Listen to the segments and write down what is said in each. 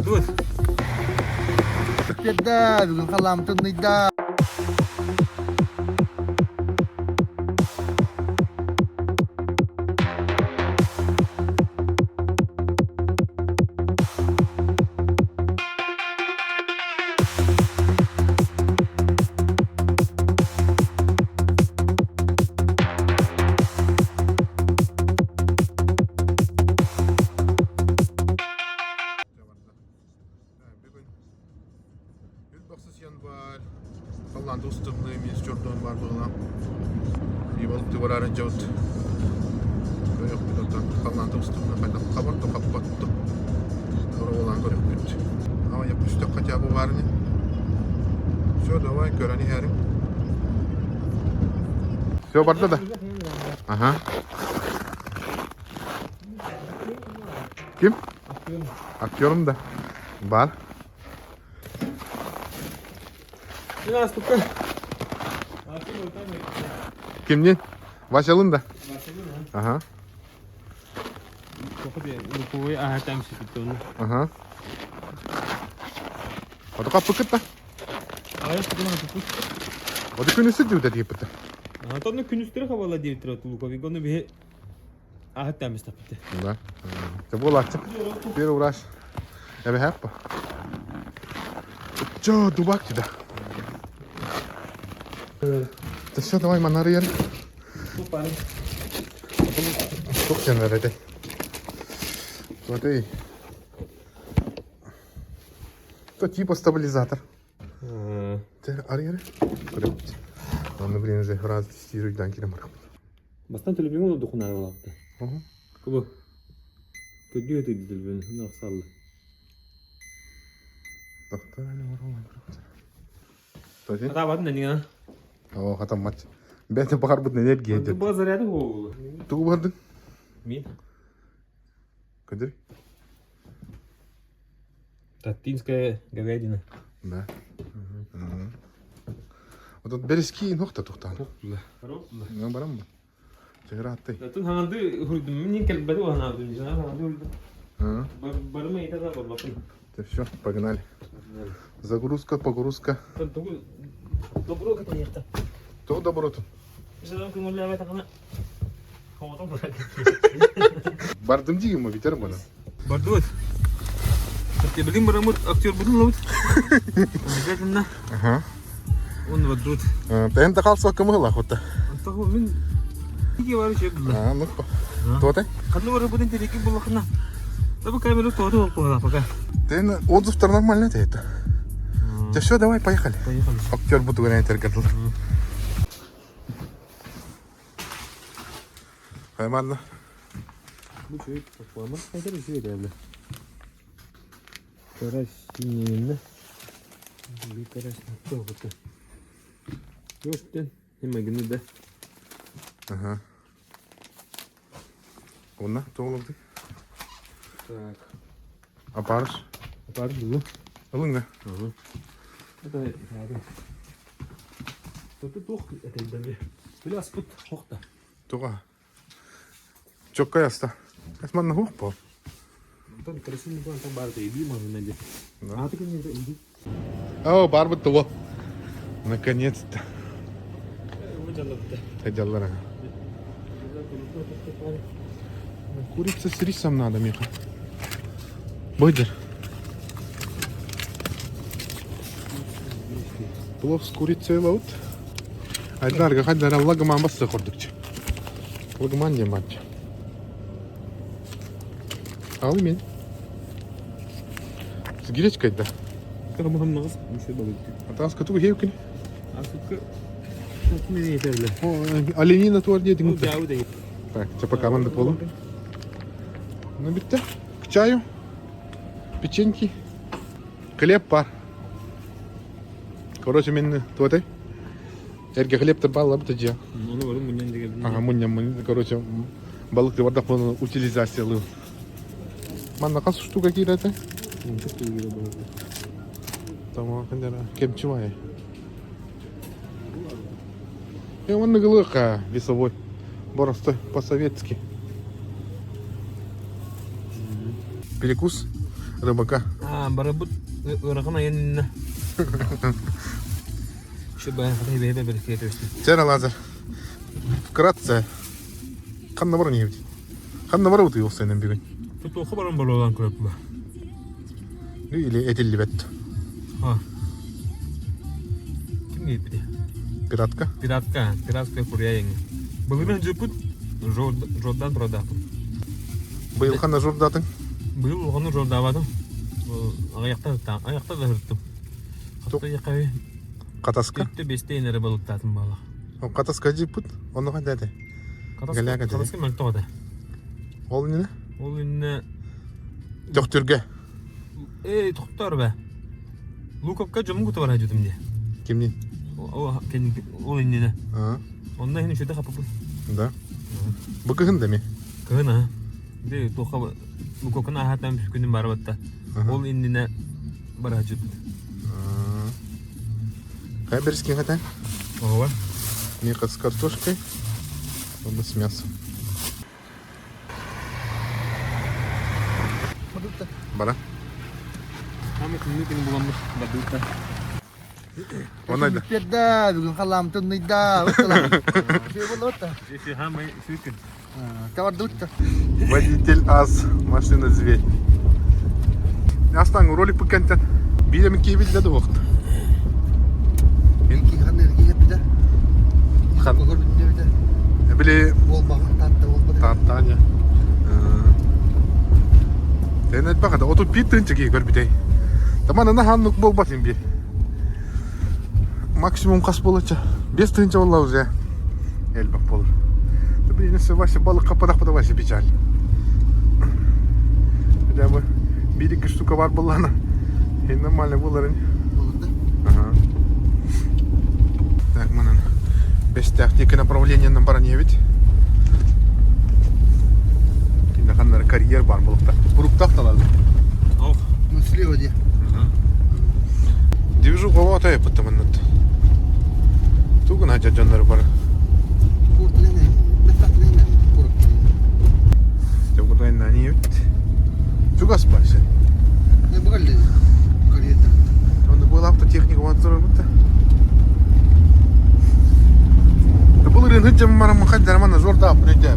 Бардыбыт. Пиэрдэ, бүгүн халаам тымныйда. Бүгүн Үс январь халлаан туус тымныы миэс чордоон баар быһыылаах. Ивалык бараарын дьабыт. Көрүөхпүт оттон халлаан туус тымныы хайдах хабар да хаппат да. Оруолаан көрүөхпүт. Ама япустек хотя бы баарыны. Все, давай көрөн иһэрим. Все барда да? Ага. Ким? Актерым да. Бар. Кимнин? Васялын да? Ага. Ага. Ото каппыкыт да? Ото күнүсү диүтэ диэппитэ. Антон күнүстөрө хабала диэбиттэр тулуковик ону биһи Аһыттаан быстаппыт. Да. Це буолааччы. Первый раз. Эбэһээппа. Чё, дубак тебя. Да все, давай манарыйар. Туох дьоннор этэй? Смотри. То типа стабилизатор. Арыйар. Аны блин уже раз тестируйдан кирем барахпыт. Бастан төлөбүҥ ол духунаалаабыта. Кубу. Көрдүү өтөйдү төлөбүн, уна охсаллы. Атаабатын нэнигана. О, хатаммат. Бэйте баҕарбыт энергия Бу диэн. заряды буолу. Тугу бардың? Мин. Көдөр? Таттинская говядина. Да. Отон берески нохта тухтаан. Ну барам ба. Чыгырааттай. Атын ханды хурдум мин кэлбэти уһанаабытым дьана ханды хурдум. Барыма ита да боллапын. Все, погнали. Загрузка, погрузка. Добро катаехта. То доброту. Жадам көңүллээбэт ахана. Хомотон Бардым дигим битер бана. Бардыбыт. Билим барамыт актер будун лабыт. Обязательно. Ага. Он бардыбыт. Тэн та қалса кымыла хотта. Антах мин Иги бар şey булла. А, ну. Тоте? Ханны бар будун телеки буллахна. Табы камера тоты болып қойла пока. Тэн отзывтар нормально это. Да все, давай, поехали. Поехали. Актер буду гонять эргадыл. Айманна. Bu şey toplama kadar şey değerli. Карасинина. Bir карасин. Тоғыты. Көштен. Хемагины да. Ага. Онна, тоғылды. Так. Апарыш. Апар бұл. Ылың да. Это Тут тух это дали. Бля, спут хохта. Туға. Чокка яста. Әсманна хух по. Там красивый план там бар иди можно найти. А ты конечно иди. О, барбыт туго. Наконец-то. Тадяллар. Курица с рисом надо, Миха. Бодер. Плов с курицей лаут. Айдарга хайдара лагман басса хордукчу. Лагман не мать. Ал мен. С гречкой да. Атаска тугу хевкин. Оленина туар диэтиҥ Так, чэ пока маннык буолуҥ. Ну бүттэ. К чаю. Печеньки. Хлеб бар. Короче, мен туотай. Эргэ хлеб баллабыт дьиэ. Ага, мунньан, короче, балык бардах утилизациялыы. Манна хас штука киирэтэ? Там кемчевая. Я вон на весовой. Просто по-советски. Перекус рыбака. Барыбыт ыарахан айан иннэ. Şu bayan хата бэйэ бэбэркиэ түстүм. Чэ, Лазар, вкратце, ханна баран иһэбит? Ханна барабыт уйулсайынан бүгүн? Тутуохха баран баруолаан көрөппү. Или этиллибэт. А. Ким диэппитий? Пиратка? Пиратка, пиратка курья эҥин. Былырыын дьыппыт жордан турадаахпын. Быйыл ханна жордаатыҥ? Быйыл улаханнык жордаабатым. Аҕыйахта аҕыйахта да сырыттым. Хатта Хатаска? Түттэ бэстэ эрэ балыктаатым баалах. Хатаска дьыппыт? Онно ханна этэ? Хатаска мөлтөх этэ. Ол иннинэ? Ол иннинэ Төхтүргэ. Эй, тохтор бе. Луковка дьомун куту бараа дьутум дии. Кимнин? Ол иннинэ. Онно иһин үчүгэй хаппыппын. Да. Бу кыһын да ми? Кыһын аа. Ди туохха Луковканы аһаатан күнүм бары батта. Ол иннинэ бараа дьутум. Хай берискин хатан? Ого. Миха с картошкой, оба с мясом. Бара. Ами күнү буламмыт бардыбыт Онайда. Педда, бүгүн халаам тымныйда. Водитель ас, машина зверь. Астаң ролик буккентен. Биир киибит да дуохт. Били Тааттаня. Тэн элбэх оту пит тыынча киһи көрбүтэй. Таман ана ханнык буолбат би. Максимум хас буолача. 5 тыһыынча буолла уже. Элбэх буолар. Блин, Вася балык хаппатах Вася печаль. Хотя бы биир штука бар буоллаҕына. И нормально буоларын. Ага. Так, манан Бэстээх диэки направлениенан баран иһэбит. Кинде ханнары карьер бар булукта. Буруктах талады. Ну, слева де. Движу голова та япыттымыннат. Тугун хажа дьоннор бар. Жогурдайын иһэбит. Чугас бар сен. Онно буол автотехника уонсорбут. Бұл ырын марам хаддарман жорда апрете.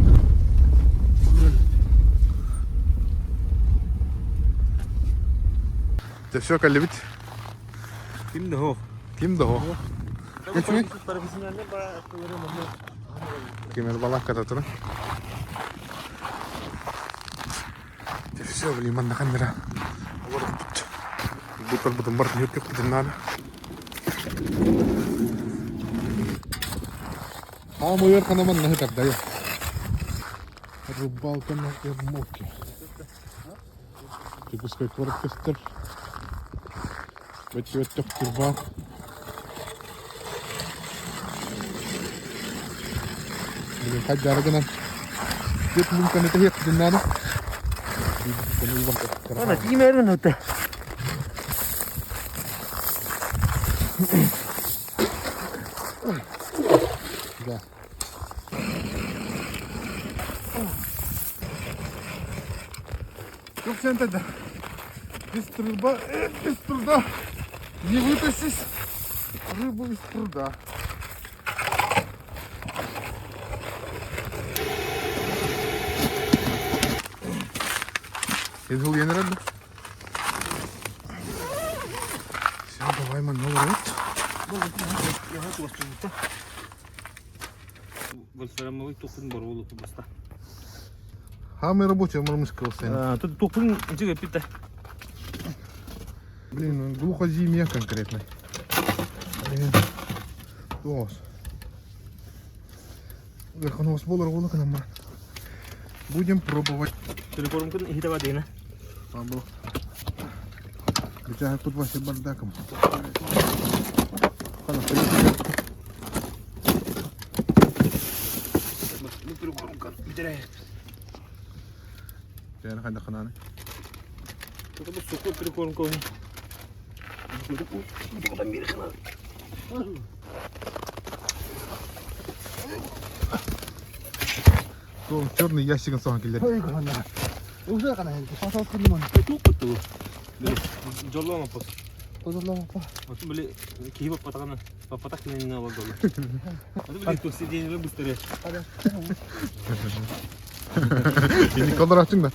Те все калибит. Ким да хо. Ким да хо. Кемер балакка да тура. Те все, блин, манна камера. Бутар бутар бар нүркө кутуннар. А мой ханаман на так даю. Рыбалка на Ермолке. Дьокуускай куорат көстөр. Бөтүөт төхтүр Блин, хайдары гынан. Дет мумканы тахиак диннаны. Ана тиимээрин өтө. Да. Жоқ сен тогда. Без труда, без труда не вытащишь рыбу из пруда. Из рыбы. Все, давай маневр. Вольфрамовый тухын бар ол баста. Самый рабочий мормышка у Тут тухын жиге питте. Блин, глухозимья конкретно. Блин. Тос. Верхонос болар волокна. Будем пробовать. Телефонун хитаба дейна. Пабло. Хотя тут вообще бардаком. Хана, Хана, Тут бу суку прикормка. Черный ящик соған келер. Дьоллоох оппот. Дьоллоох оппо. Оту били киһи баппатаҕына, баппатах кинини олордоллор. Оту били тур сиденье быстрее. Инник олорочуҥ да.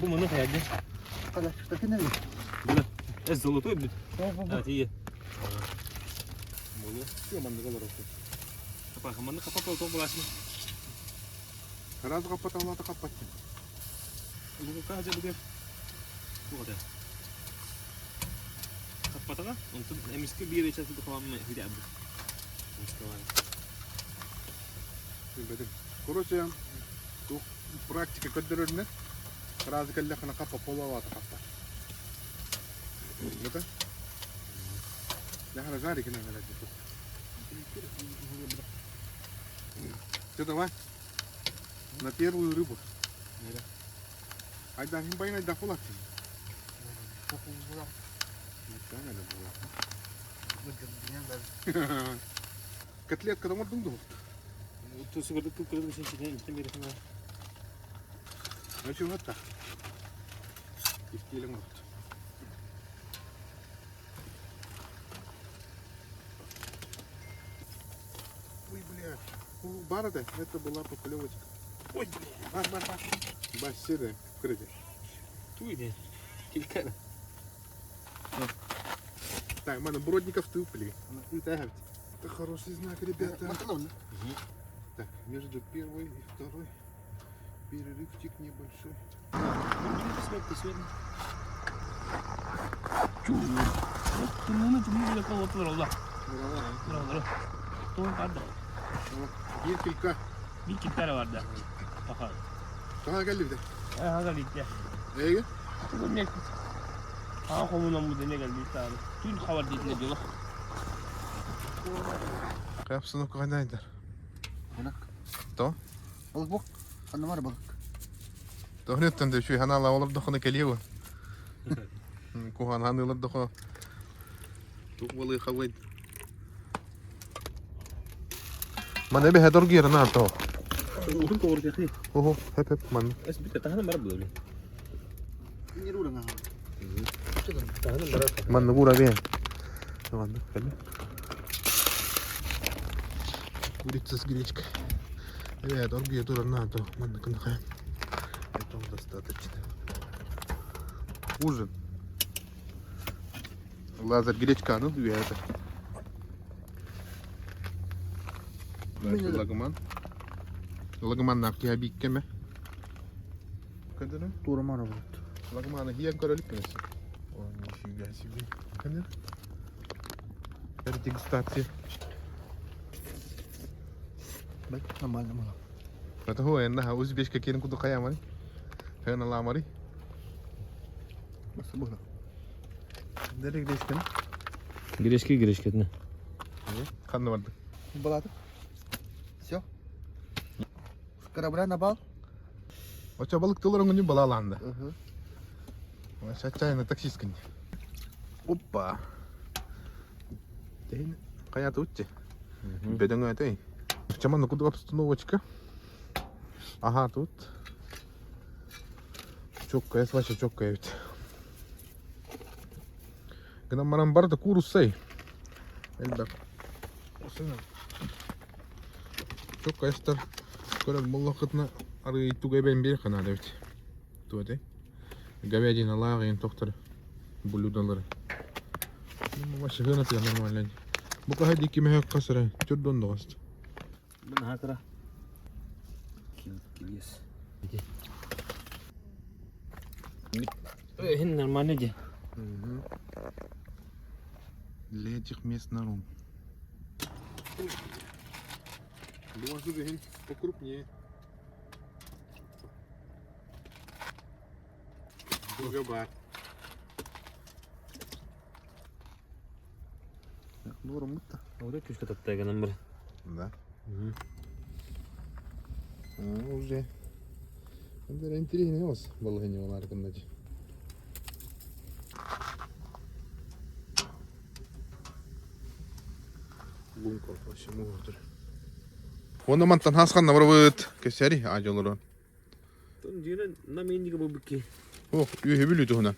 Бу муну хайады. Бу эс золотой бүт. А, тие. Болу. Маннык олорочуҥ. Капа, маннык капа полтон буласың. Сразу каппаталата каппаттын. Бу кажа бүгүн. Тугата. Каппатаҕа, онтон эмискэ биир эчэс духоваммы хүдэ абы. Билбэтим. Короче, туох практика көрдөрөрүнэн сразу кэллэххинэ хаппа полуалаата хаппа. Это? Я жарик наверное. Все, давай. На первую рыбу. Айда, хим байын айда кулак. Котлетка там ордың дух. Значит, вот так. Истилен вот. Ой, бля. Барда, это была поклевочка. Ой, бля. Бар, бар, бар. Бассиды, вкрыты. Туйде. Килькер. Так, мана Бродников тупли. Это хороший знак, ребята. Так, между первой и второй перерывчик небольшой. Bir kilka. Bir kilka vardı. Bakalım. Sana geldi bir de. Ha geldi. Neye Ha komunan bu ne geldi bir tane. Tüm haber dediğine diyorlar. Капсуну кайнайдар. Balık. То? Balık bak. Anne var balık. Тоһнеттен де шүй ханала олар дохоны келиева. Кухан ханылар дохо. Тук балы хавайд. Мана бе хадор гирна то. Ухун ковыр яхи. Охо, хеп хеп ман. Эс бит тахана бар булы. Ne uğran ha? Тахана бар. Ман бура бе. Ладно, хәле. Курица с гречкой. Э, дорогие тоже надо. Ман кынха. Этого достаточно. Ужин. Лазарь гречка, ну две это. Лагман. Лагман на киабиккеме. Кадыр? Doğru mara balık. Лагманы хиен көрөлүк кенеси. О, нифига себе. Кадыр? Дегустация. Bak normal normal. Это هو انها узбечка келин куду каямари. Хена ламари. Nasıl bu? Nereye гречка? Гречки гречки. Канны барды. Балады. Все. С корабля на бал. Оча балык тылырың күнү балаланды. Hı. Отчаянно таксист күн. Опа. Дейн каята утчы. Бедең өтей. Чаман куду обстановочка. Ага, тут. Чокка, свача чокка ведь. Гына маран барда курусай. Элбек. Чокка эстер. Көрөр моллохытна ары тугай бен бир хана деп. Туэте. Говядина лагин доктор блюдалары. Ну, вообще гына нормально. Бу каһа дики меһ касыра, чурдон дост. Бу хакра. Килес. Хин нормально де. Для этих мест нарум. Думаю, покрупнее. Другобар. Норм мытта. Orada küçük tatlı ganan bir. Да. А, уже. Это интересный ос балыгыне олар кындачы. Лунка вообще мугдур. Оны мантан хасхан барбыт. Кесери ажолорон. Тон дүйнен на мен диге бу бикки. Ох, үөһэ Бүлүү туһунан.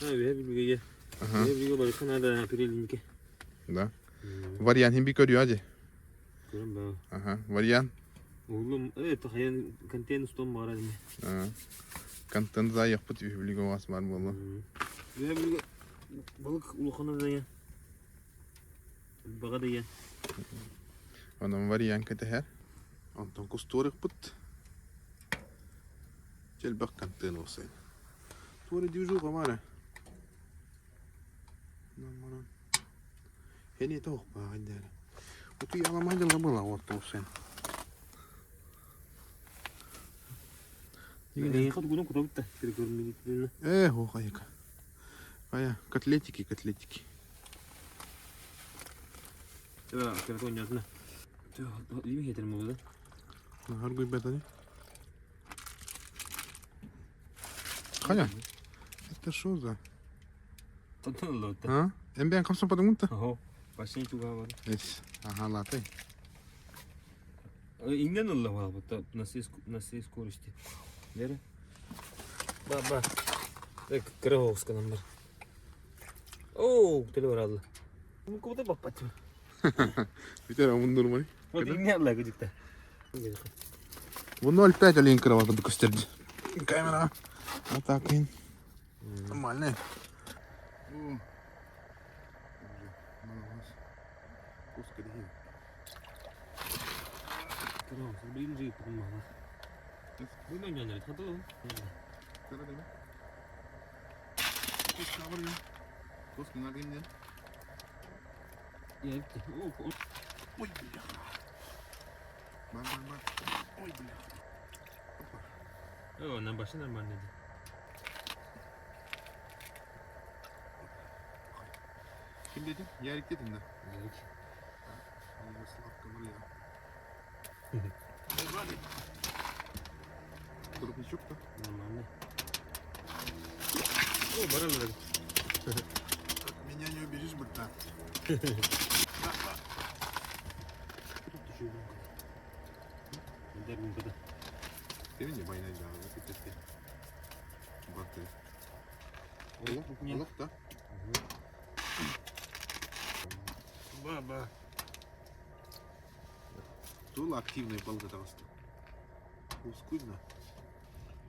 Үөһэ Бүлүүгэ. Үөһэ Бүлүүгэ барыха надо апрелинке. Да. Вариант хин би көрүө дии. Көрөн баа. Аха, вариант. Улум, тахайан контент устон баара дими. Контент заайахпыт үөһэ Бүлүүгэ вас бар буолла. Үөһэ Бүлүүгэ балык улахана да Баҕа да Онон вариант кэтэһэр. Онтон кустуорукпут. Элбэх контент уопсайын. Туора движуха баара. Хени тоох бааҕын дээрэ. Утуй аламай дьалга была уотта уопсайын. Э, ох, айка. Ая, котлетики, котлетики. Харгуй бэтани. Ханя, это что за? А? Эмбиан камсан падымунта? Эс, ага, латай. Ингэн ылла буолбут на всей скорости. Лера? Ба, ба. Кыра оҕусканан бар. Оо, төлө баралла. Кубута баппатым. Бүтэр амын нормально. Вот иҥнэ ылла кыдьыкта. Бу 0,5 олень кровати көстөрдү. Камера. Вот так ин. Нормально. О. Ой, бля. Бар, бар, бар. Ой, бля. Опа. О, на башы нормально edi. Kim dedin? Yerik dedin de. Yerik. Nasıl hakkı var ya. Durup hiç yok da. Нормально. О, баран Меня не уберешь, братан. Senin de bayına da. Баты. Олох да. Ба-ба. Тула активный балга таҕыста. Ускуйна.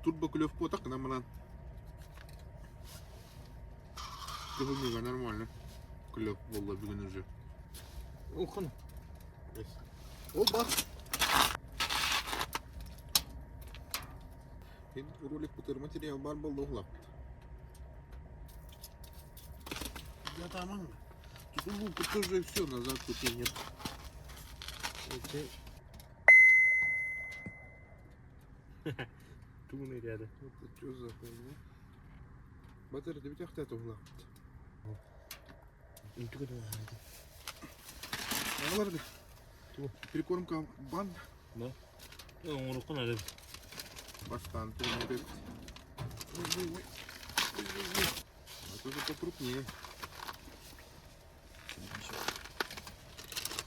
Турбо клев потак нам манан. Кыһылныга нормально. Клев болла бүгүн уже. Ухан. Оба. Ин ролик бутыр материал бар болды углап. Да там Тут лук тоже все назад пути нет. Тугуны ряда. Это что за хуйня? Батыр, ты ведь ахтат углап. Аларды. Прикормка бан. Да. Оңоруққа надо. Баштан турнир. Ой, ой, ой. Ой, ой, ой. А это уже покрупнее.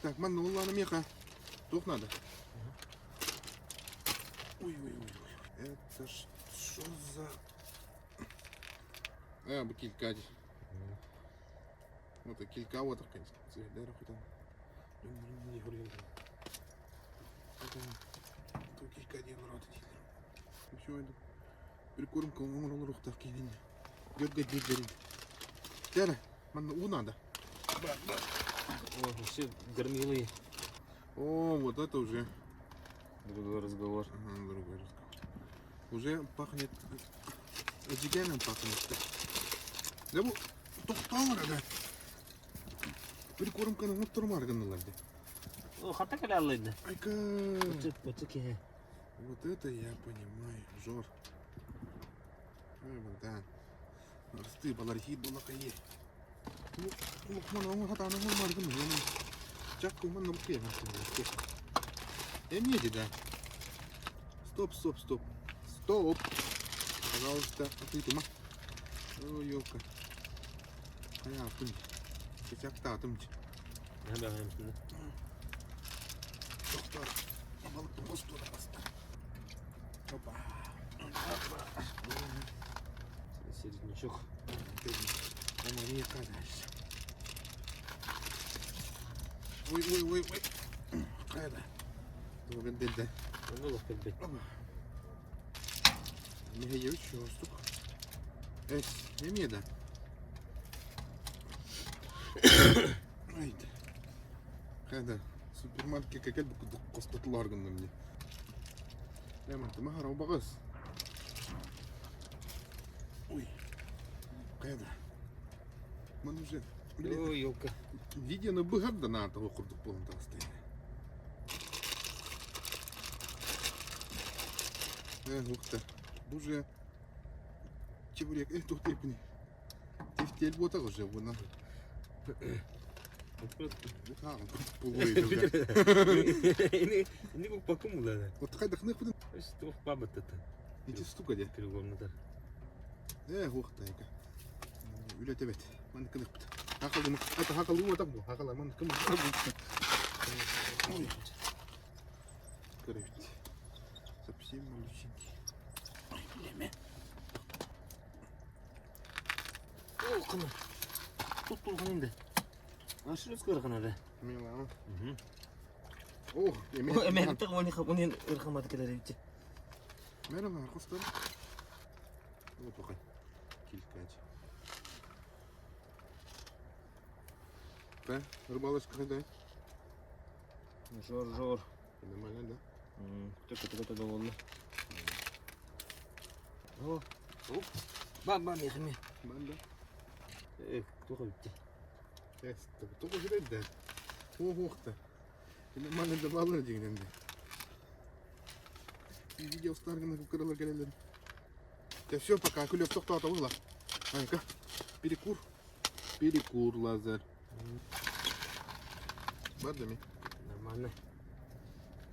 Так, манна уллана меха. Тух надо. Ой, ой, ой, ой. Это что за... А, бу килька. Вот килька вот конечно. Килька диэн рот Все это. Прикормка оҥоролор ухтах киинин. Гөргө дирдерин. Тәрі, манна уу надо. О, вообще громилый. О, вот это уже Другой разговор. Ага, другой разговор. Уже пахнет, жигеном пахнет. Да бу тоқталар ага. Прикормканы оттырмар гыннылар О, хата кэлэ аллайды. Айка. Вот ке. Вот это я понимаю, Жор. Ай, богдан. Арсты балар хит була кайы. Лукман оңы хатаны оңы гын. Чак уман намки Эмне да. Стоп, стоп, стоп. Стоп. Пожалуйста, ответь Ой, ёлка. Ая, атым. Кесякта атым. Да, да. Тоқтар. Балықты қосты басты. Опа. Середнячок. Мария дальше. Ой, ой, ой, ой. Хайда. Тугун дедде. Онно олох кэлбэт. Михаевич чувствук. Эс, эмиэ да. Айда. Хайда. Супермаркетка кэлбит курдук хостотулар гынным дии. Эмэ, махара убаҕас. Ой. Хайда. Маны уже, блин, Ой, елка. видеоны быһар да наада курдук буолан таҕыста. Э, ух ты. Бу же чебурек, э, туох диэппиний? Тефтель буотах уже, буна. Ini bu bakım ulanı. Вот хайдах нахуй Туох бабыттата. Ити штука де. Перегоннатар. Э, ух ты, эка. Үлэтебет. Маны кыныхпыт. Хакалым, это хакалым так бу. Хакала маны кым. Ой. Көрөбүт. Совсем малюсенький. Ой, билеме. О, кына. Тут тулган инде. Ашырыз кыргын Мила. Мгм. О, эме. Эме тык оны оны ырхамат келер бит. Мерала, костар. Вот такой. Килькач. Да, рыбалочка когда? Жор жор. Нормально, да? Только только довольно. О, оп. Ба ба мехме. Банда. Э, туха битти. Эс, тоҕо жүреді. Ох, Нормально добавлено дегенде. Видео старгана кыралар келелер. Да все, пока күлеп тоқтата была. Айка, перекур. Перекур, Лазарь. Бар да ми? Нормально.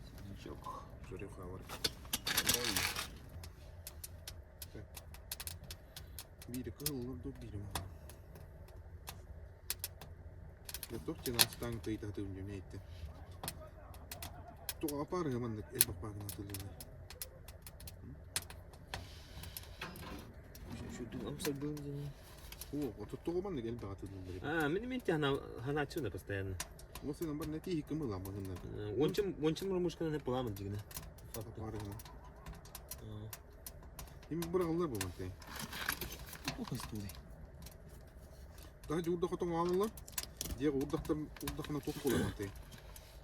Сидячок. Журюха бар. Бири кылылар ду бири мага. Я тоқтен астаң тыйтаты үнемейді. Тоға апары мандык элбак багына тылына. Şu амсар был. О, вот тоға мандык элбак атылына. А, мен мен хана хана чуна постоянно. Осы намбар нәти хикімі ламағындар. Ончым ончым румышканы не поламын дигене. Апары гына. Эми бырағылар болған тей. Ухастуды. Daha жуырда хотон алылар. Диэҕ урдахтан урдахына туох буолар тей.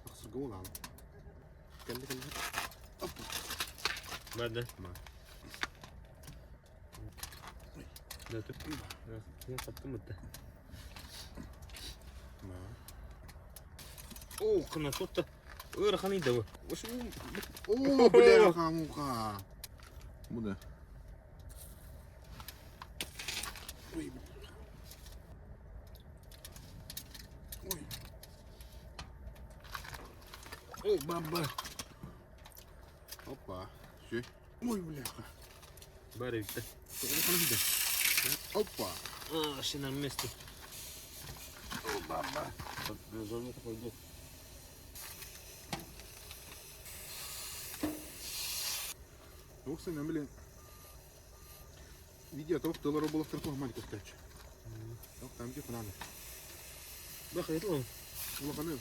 Ахсырга буолаалы. Кэллэ кэллэ. Опа. Ладно. Ма. Да тут. Я саптым это. Ма. О, кына тотта. Ырхан иде бу. Ошу О, бляха муха. Бу да. Ой. Ой. О, баба. Опа. Все. Ой, бляха. Бары битте. Опа. А, ще на место. О, баба. Зону пойду. Ох, сен блин. Видео того, кто было в таком маленьком скаче. Ох, там где надо. Баха, это он. Улаханы.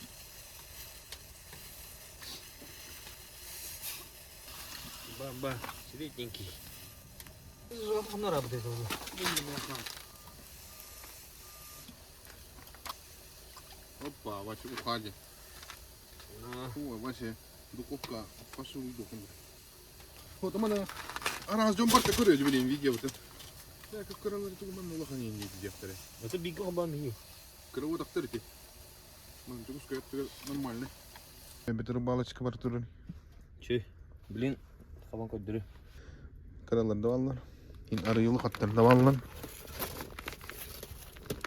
Баба, средненький. Жахна работает уже. Опа, Вася, уходи. Ой, Вася, духовка, пошел духом. Вот, у меня раз дем барка көрө блин, видео вот. Я как көрөлөр тугу мен улахан енді дияқтары. Это бигл бами. Кыры тактыр ити. Мен тугус көйөп нормально. Бит рыбалочка бар турun. Че? Блин, хабан көдүрү. Кыралар да баллар. Ин ары юлы хаттар да баллар.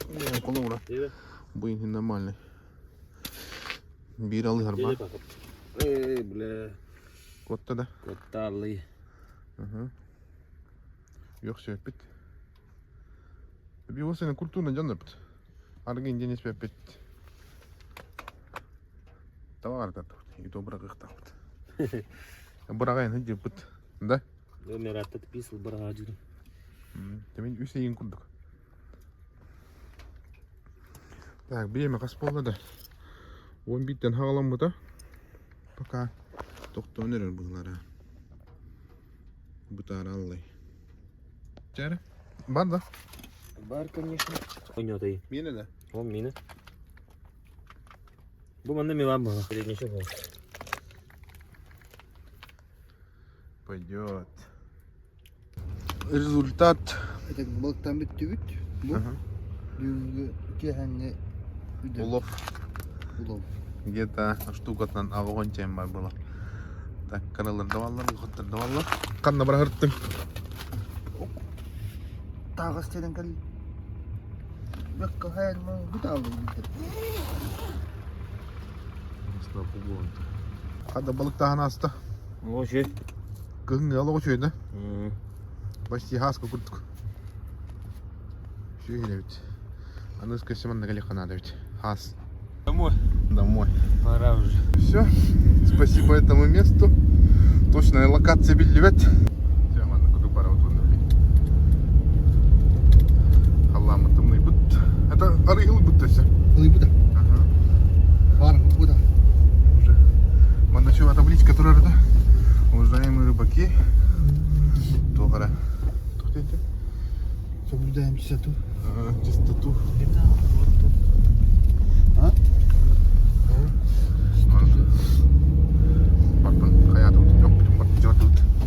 Не, колура. Дебе. Бу ин нормальный. Бир алы харба. Дебе бакып. Эй, бля. Котта да. Котталы. Ага. Yok söhbet. Bir o sene культурно жанырбыт. Аргин денес беппет. Тавар тартыбыт. И добра кыктабыт. Бырагайын хыджыппыт. Да? Өмөр атты писал бара жүрүм. Мин үс ыйын курдук. Так, бириэмэ хас буолла да? 11-тэн хаҕаламмыта. Пока тохтоон эрэр быһыылара. Бытаараллай. Чээрэ? Бар да? Бар, конечно. Ойнотый. Миэнэ да? Ол миэнэ. Бу манна милан буолла. Ничего буолла. Пойдет. Результат. Это балыктан бүттүбүт. Бу бүгүҥҥү киэһэҥҥи Улов. Улов. Где-то штукатан аҕыһын чэм бар была. Так, каралар даваллар, ухаттар даваллар. Ханна барахырттың? Тааҕас тиэрэн кэл. Бэккэ хайан бутааллы. Хада балыктааһын ааста. Оҕо Кыһыҥҥы олоҕу үчүгэй Почти хааска курдук. Үчүгэй эбит. Аны өскөсө манна кэлиэххэ наада эбит. Хаас. Домой. Домой. Пора уже. Все. Спасибо этому месту. Точная локация биллибэт. Все, манна кудук барабыт уонна били. Халлааммыт тымныйбыт. Это арыйылбыт все. Ылыйбыта. Ага. Баар бу Уже. Манна чего табличка турар да? Уважаемые рыбаки. Туохара. Туох диэтэ? Соблюдаем чистоту. Чистоту.